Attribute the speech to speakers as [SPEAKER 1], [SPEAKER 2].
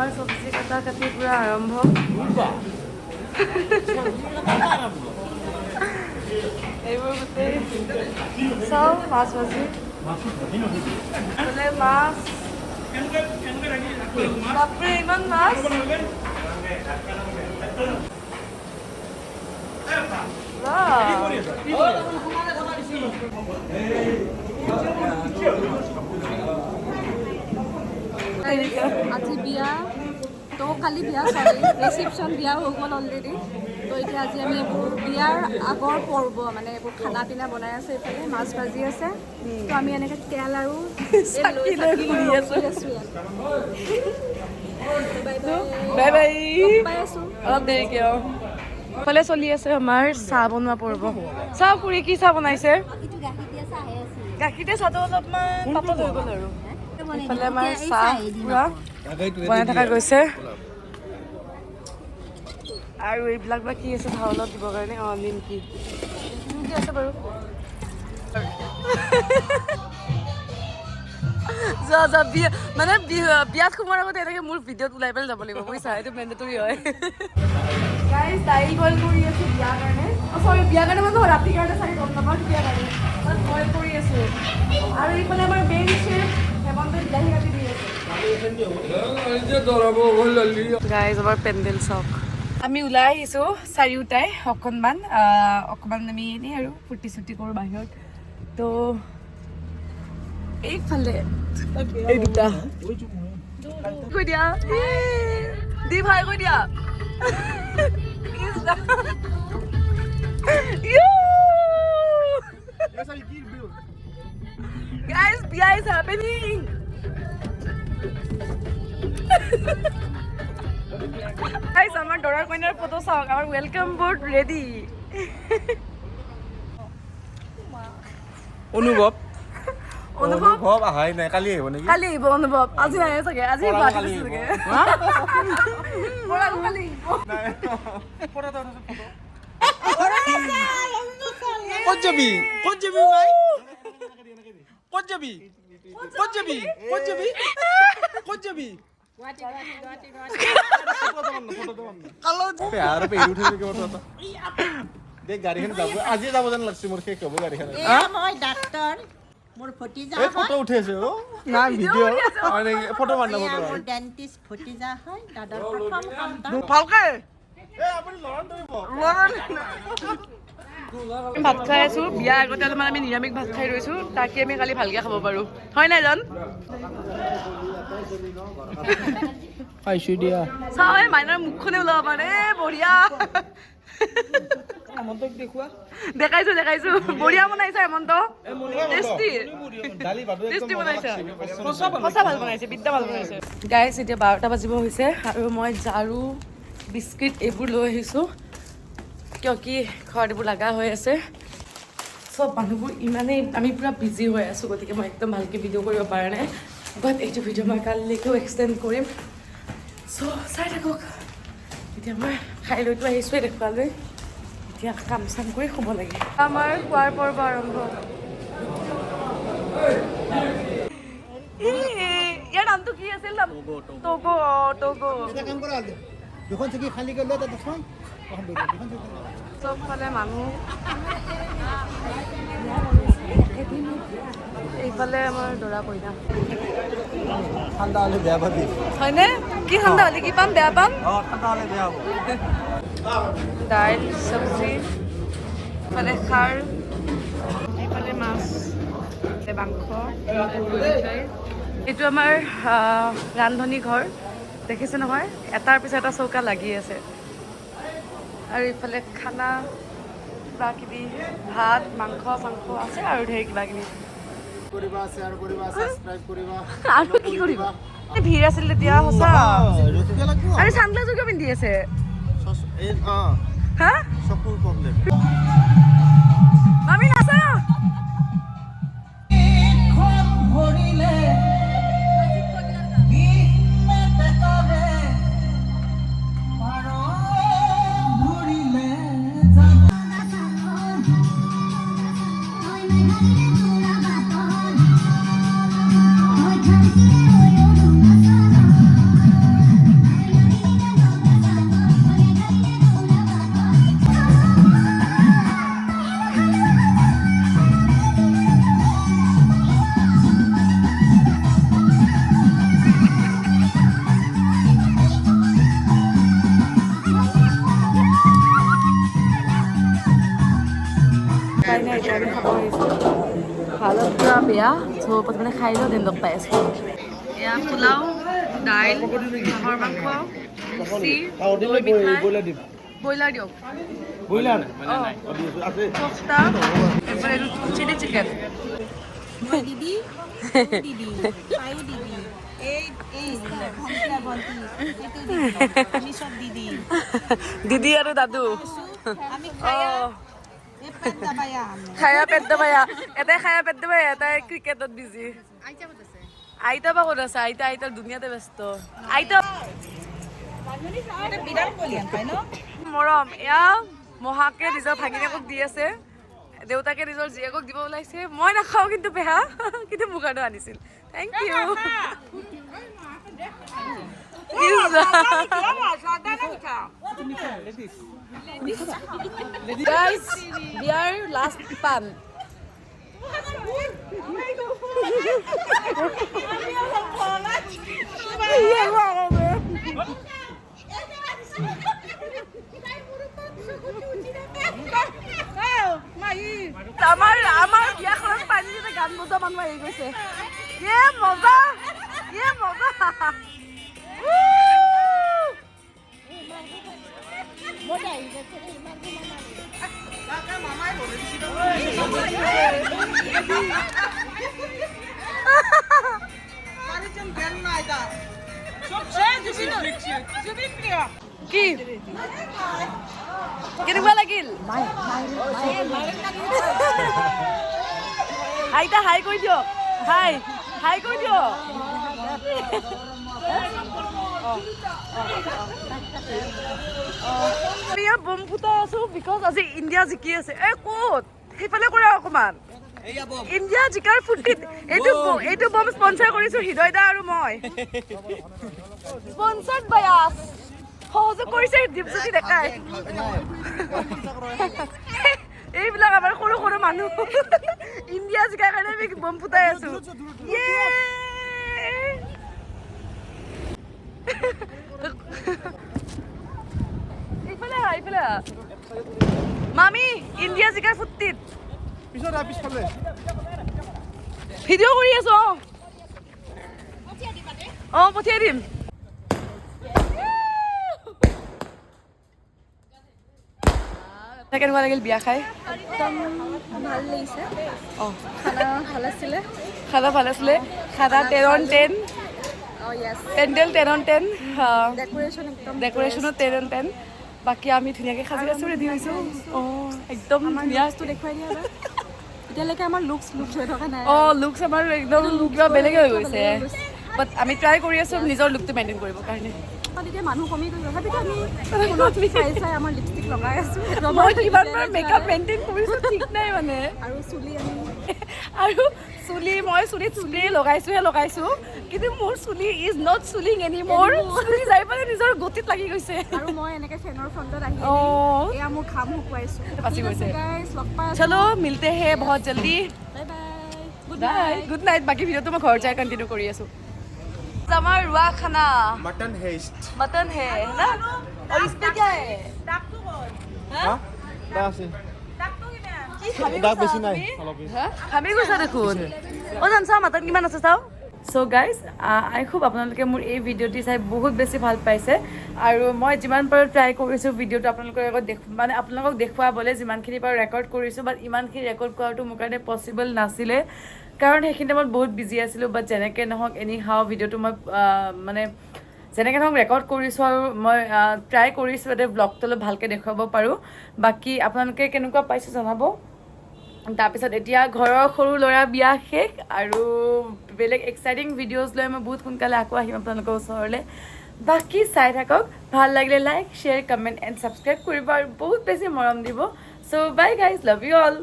[SPEAKER 1] আমাৰ চব্জি কটা কাটি পূৰা আৰম্ভ। এইবোৰ গোটেই চাওঁ, মাছ ভাজি, এইফালে মাছ। বাপৰে, ইমান মাছ! বাহ।
[SPEAKER 2] আজি বিয়া, তো কালি বিয়া, চৰি, ৰিচিপশ্যন, বিয়া হৈ গ'ল অলৰেডি। তো এতিয়া আজি আমি এইবোৰ বিয়াৰ আগৰ পৰ্ব, মানে এইবোৰ খানা পিনা বনাই আছে, এইফালে মাছ ভাজি আছে। তো আমি এনেকৈ তেল আৰু এই লৈ
[SPEAKER 1] চাকি লৈ
[SPEAKER 2] চাকি লৈ
[SPEAKER 1] ঘূৰি
[SPEAKER 2] ৰখি আছোঁ ইয়াত। বাই।
[SPEAKER 1] Bye bye.
[SPEAKER 2] লগ পাই আছোঁ।
[SPEAKER 1] অলপ দেৰিকে। অঁ, ইফালে চলি আছে আমাৰ চাহ বনোৱা পৰ্ব। চাহ, খুৰী কি চাহ বনাইছে? গাখীৰ দিয়া চাহটো অলপমান পাতল হৈ গ'ল। আৰু ইফালে আমাৰ চাহ পুৰা বনাই থকা গৈছে। আৰু এইবিলাক বা কি আছে চাউলত দিবৰ কাৰণে? অঁ, নিমকি, নিমকি আছে বাৰু। যোৱা যোৱা, বিয়া মানে বিয়াত সোমোৱাৰ আগতে এনেকৈ মোৰ ভিডিঅ'ত ওলাই পেলাই যাব লাগিব, বুজিছা? এইটো মেণ্ডেটৰী হয়। গাইজ, দাইল বইল কৰি আছোঁ বিয়াৰ কাৰণে। অঁ, চৰি, বিয়াৰ কাৰণে মানে নহয়, ৰাতিৰ কাৰণে চাগে, গম নাপাওঁ কেতিয়া কাৰণে, বাট বইল কৰি আছোঁ। আৰু এইফালে আমাৰ মেইন চেফ হেমন্তই বিলাহী কাটি দি আছে। গাইজ, আমাৰ পেণ্ডেল চাওক। আমি ওলাই আহিছোঁ চাৰিওটাই অকণমান অকণমান আমি এনেই আৰু ফূৰ্তি চুৰ্তি কৰোঁ বাহিৰত। তো এইফালে এই দুটা কৈ দিয়া, দি ভাই কৈ দিয়া। ইছ ৰাম। ইউ! Guys, বিয়া is happening. Guys, আমাৰ দৰা কইনাৰ ফটো চাওক। আমাৰ welcome board ready.
[SPEAKER 3] অনুভৱ।
[SPEAKER 1] অনুভৱ।
[SPEAKER 3] অনুভৱ আহাই নাই, কালি আহিব নেকি?
[SPEAKER 1] কালি আহিব অনুভৱ, আজি নাহে চাগে। আজি
[SPEAKER 3] পৰাগ
[SPEAKER 1] গুৱাহাটীত
[SPEAKER 3] কালি
[SPEAKER 1] আছে
[SPEAKER 3] আহিব।
[SPEAKER 1] চাগে। পৰাগ কালি আহিব।
[SPEAKER 3] ক'ত যাবি? ক'ত যাবি ভাই? ক'ত যাবি? ক'ত যাবি? ক'ত যাবি? ক'ত যাবি? পেহাৰ পেহি উঠি কিবা এটা দে। গাড়ীখন যাব, আজি যাব যেন লাগছে মোৰ। শেষ হ'ব গাড়ীখন।
[SPEAKER 4] এয়া মই ডাক্তৰ, মোৰ ভতিজা।
[SPEAKER 3] এই ফটো উঠি আছে। অ নাই, ভিডিঅ', ফটো মাৰ না,
[SPEAKER 4] এয়া
[SPEAKER 3] ফটো।
[SPEAKER 4] মোৰ ডেণ্টিষ্ট ভতিজা হয়, দাদাৰ প্ৰথম সন্তান।
[SPEAKER 1] ভালকে।
[SPEAKER 3] এই আপুনি লৰাণ ধৰিব।
[SPEAKER 1] ভাত খাই আছো। বিয়াৰ আগতে অলপমান আমি নিৰামিষ ভাত খাই ৰৈছো, তাকে আমি কালি ভালকে খাব পাৰো। হয় নাই জন?
[SPEAKER 3] খাইছো দিয়া।
[SPEAKER 1] চাওঁ, এই মাইনাৰ মুখখনে ওলাব পাৰে। এ বঢ়িয়া। দেখাইছো, দেখাইছো। বঢ়িয়া বনাইছা হেমন্ত, টেষ্টি।
[SPEAKER 3] দালি ভাতো একদম
[SPEAKER 1] টেষ্টি
[SPEAKER 3] মজা
[SPEAKER 1] বনাইছা।
[SPEAKER 3] লাগছে।
[SPEAKER 1] সঁচা ভাল বনাইছে, বিদ্যা ভাল বনাইছে। গাইছ, এতিয়া 12টা বাজিব হৈছে আৰু মই ঝাৰু, বিস্কিট এইবোৰ লৈ আহিছোঁ, কিয় কি ঘৰত এইবোৰ লগা হৈ আছে। চব মানুহবোৰ ইমানেই, আমি পূৰা বিজি হৈ আছোঁ, গতিকে মই একদম ভালকৈ ভিডিঅ' কৰিব পৰা নাই। বাট এইটো ভিডিঅ' মই কালিলৈকেও এক্সটেণ্ড কৰিম, চ' চাই থাকক। এতিয়া মই খাই লৈতো আহিছোঁৱেই দেখুৱালৈ। এতিয়া কাম চাম কৰি শুব লাগে। আমাৰ খোৱাৰ পৰ্ব আৰম্ভ। ইয়াৰ নামটো কি আছিল? টগো। অ, টগো।
[SPEAKER 5] এটা কাম কৰা, দুখন চকী খালী কৰি লোৱা, তাত থোৱা। এখন বহি লোৱা, দুখন চকী খালী।
[SPEAKER 1] চবফালে মানুহ। এইফালে আমাৰ দৰা কইনা।
[SPEAKER 3] ঠাণ্ডা হ'লে বেয়া পাবি।
[SPEAKER 1] হয়নে? কি ঠাণ্ডা হ'লে কি পাম? বেয়া পাম।
[SPEAKER 3] অ, ঠাণ্ডা হ'লে বেয়া হ'ব।
[SPEAKER 1] দাইল, চব্জি, এইফালে খাৰ, এইফালে মাছ, এইফালে মাংস। এইটো আমাৰ ৰান্ধনী ঘৰ, দেখিছে নহয়? এটাৰ পিছত এটা চৌকা লাগি আছে। আৰু ইফালে খানা, কিবা কিবি, ভাত, মাংস চাংস আছে আৰু ঢেৰ কিবা কিবি।
[SPEAKER 5] কৰিবা, শ্বেয়াৰ কৰিবা, ছাবস্ক্ৰাইব কৰিবা।
[SPEAKER 1] আৰু কি কৰিবা? এই ভিৰ আছিল তেতিয়া সঁচা।
[SPEAKER 5] ৰখিব লাগিব।
[SPEAKER 1] আৰু চানগ্লাছো কিয় পিন্ধি আছে?
[SPEAKER 5] এই অ
[SPEAKER 1] হা।
[SPEAKER 5] চকুৰ প্ৰব্লেম।
[SPEAKER 1] মামী নাচা। খাব আহিছোঁ। হালত পূৰা বেয়া। চ' প্ৰথমতে খাই লওঁ, then লগ পাই আছোঁ। এয়া পোলাও, দাইল, হাঁহৰ মাংস, লুচি, দৈ, মিঠাই। ব্ৰইলাৰ দিয়ক।
[SPEAKER 3] ব্ৰইলাৰ।
[SPEAKER 1] অঁ, কোফতা, এরপরে এইটো চিলি চিকেন।
[SPEAKER 4] মই দিদি, দিদি, তাইও দিদি, এই এই ভণ্টি, ভণ্টি, সেইটো দিদি, আমি চব দিদি।
[SPEAKER 1] দিদি আৰু দাদু।
[SPEAKER 4] আমি খায়া এই পেট দাবায়া আমি।
[SPEAKER 1] খায়া পেট দবায়া। এটাই খায়া পেট দবায়া, এটাই ক্ৰিকেটত বিজি। আইতা বা ক'ত আছে? আইতা আইতাৰ দুনিয়াতে ব্যস্ত। আইতা
[SPEAKER 4] বিৰাট কলিয়ান পাই ন।
[SPEAKER 1] মৰম। এয়া মহাকে নিজৰ ভাগিনীয়েকক দি আছে, দেউতাকে নিজৰ জীয়েকক দিব ওলাইছে। মই নাখাওঁ কিন্তু পেহা, কিন্তু মোৰ কাৰণেও আনিছিল। Thank U. Guys, বিয়াৰ লাষ্ট পান। আমাৰ বিয়াখনত পানী দিতে গান বজোৱা মানুহ আহি গৈছে। এ মজা, এ মজা। Woo! কি, কেনেকুৱা লাগিল? আইতা, হাই কৰি দিয়ক। হাই হাই কৰি দিয়ক। আমি ইয়াত বম ফুটাই আছো because আজি ইণ্ডিয়া জিকি আছে। এ ক'ত? সেইফালে কৰা অকণমান। ইণ্ডিয়া জিকাৰ ফূৰ্তিত এইটো বম স্পনচাৰ কৰিছো হৃদয় দা আৰু মই। স্পনচাৰ্ড বাই আছ। সহযোগ কৰিছে দীপজ্যোতি ডেকাই। এইবিলাক আমাৰ সৰু সৰু মানুহ। ইণ্ডিয়া জিকাৰ কাৰণে আমি বম ফুটাই আছো। ইয়ে! ইফালে আহা, ইফালে আহা। মামী, ইণ্ডিয়া জিকাৰ ফূৰ্তিত
[SPEAKER 5] পিছত আহ, পিছফালে।
[SPEAKER 1] ভিডিঅ' কৰি আছো। অঁ অঁ, পঠিয়াই দিম। কেনেকুৱা লাগিল বিয়া খাই?
[SPEAKER 2] একদম ভাল লাগিছে।
[SPEAKER 1] অঁ।
[SPEAKER 2] খানা ভাল আছিলে।
[SPEAKER 1] খানা ভাল আছিলে। খানা 10 অন 10।
[SPEAKER 2] অঁ, য়েছ।
[SPEAKER 1] পেণ্ডেল 10 অন 10।
[SPEAKER 2] ডেক'ৰেশ্যন একদম।
[SPEAKER 1] ডেক'ৰেশ্যনো 10 অন 10। বাকী আমি ধুনীয়াকৈ সাজি আছোঁ, ৰেডি হৈছোঁ। অঁ, একদম ধুনীয়া।
[SPEAKER 2] বস্তু দেখুৱাই দিয়া এবাৰ। এতিয়ালৈকে আমাৰ লুকছ লুকছ হৈ থকা নাই।
[SPEAKER 1] অঁ, লুকছ আমাৰ একদম কিবা বেলেগে হৈ গৈছে।
[SPEAKER 2] বেলেগ হৈ গৈছে।
[SPEAKER 1] বাট আমি ট্ৰাই কৰি আছোঁ নিজৰ লুকটো মেইনটেইন কৰিবৰ কাৰণে।
[SPEAKER 2] কাৰণ এতিয়া মানুহ কমি গৈছে, তথাপিতো আমি ফোনত চাই চাই আমাৰ লিপষ্টিক লগাই আছোঁ। সেইটো আমাৰ
[SPEAKER 1] মই কিমান বাৰ
[SPEAKER 2] বেলেগ
[SPEAKER 1] মেকআপ
[SPEAKER 2] হয়।
[SPEAKER 1] মেইনটেইন কৰিছোঁ ঠিক নাই মানে।
[SPEAKER 2] আৰু চুলি আমি
[SPEAKER 1] আৰু চুলি, মই চুলিত চুলি লগাইছোহে লগাইছোঁ, কিন্তু মোৰ চুলি is not চুলিং এনি মোৰ। চুলি যাই পেলাই নিজৰ গতিত লাগি গৈছে।
[SPEAKER 2] আৰু মই এনেকে ফেনৰ ফ্ৰণ্টত আহি এয়া মোৰ ঘাম শুকুৱাইছোঁ।
[SPEAKER 1] বাচি গৈছে।
[SPEAKER 2] গাইজ, লগ পাই আছোঁ।
[SPEAKER 1] চলো, মিলতে হে বহুত জল্দি।
[SPEAKER 2] Bye bye, good
[SPEAKER 1] bye, good night. বাকী ভিডিঅ'টো মই ঘৰত যাই কণ্টিনিউ কৰি আছোঁ। আমাৰ ৰোৱা খানা।
[SPEAKER 3] Mutton heist.
[SPEAKER 1] मटन है ना? और इसमें क्या है?
[SPEAKER 5] হা, দা আছে।
[SPEAKER 1] কি খাবি?
[SPEAKER 5] দাগ বেছি নাই অলপ।
[SPEAKER 1] খামি গৈছা দেখোন। অ' জান, চাওঁ মাটন কিমান আছে চাওঁ। চ' গাইজ, আই হোপ আপোনালোকে মোৰ এই ভিডিঅ'টি চাই বহুত বেছি ভাল পাইছে আৰু মই যিমান পাৰোঁ ট্ৰাই কৰিছোঁ ভিডিঅ'টো আপোনালোকৰ আগত মানে আপোনালোকক দেখুৱাবলৈ যিমানখিনি পাৰোঁ ৰেকৰ্ড কৰিছোঁ। বাট ইমানখিনি ৰেকৰ্ড কৰাটো মোৰ কাৰণে পচিবল নাছিলে, কাৰণ সেইখিনি টাইমত বহুত বিজি আছিলোঁ। বাট যেনেকৈ নহওক, এনি হাও ভিডিঅ'টো মই মানে যেনেকৈ নহওক ৰেকৰ্ড কৰিছোঁ আৰু মই ট্ৰাই কৰিছোঁ যাতে ব্লগটো অলপ ভালকৈ দেখুৱাব পাৰোঁ। বাকী আপোনালোকে কেনেকুৱা পাইছে জনাব। তাৰপিছত এতিয়া ঘৰৰ সৰু ল'ৰা বিয়া শেষ আৰু বেলেগ এক্সাইটিং ভিডিঅ'জ লৈ মই বহুত সোনকালে আকৌ আহিম আপোনালোকৰ ওচৰলৈ। বাকী চাই থাকক। ভাল লাগিলে like, share, comment and subscribe কৰিব আৰু বহুত বেছি মৰম দিব। So bye guys, love you all.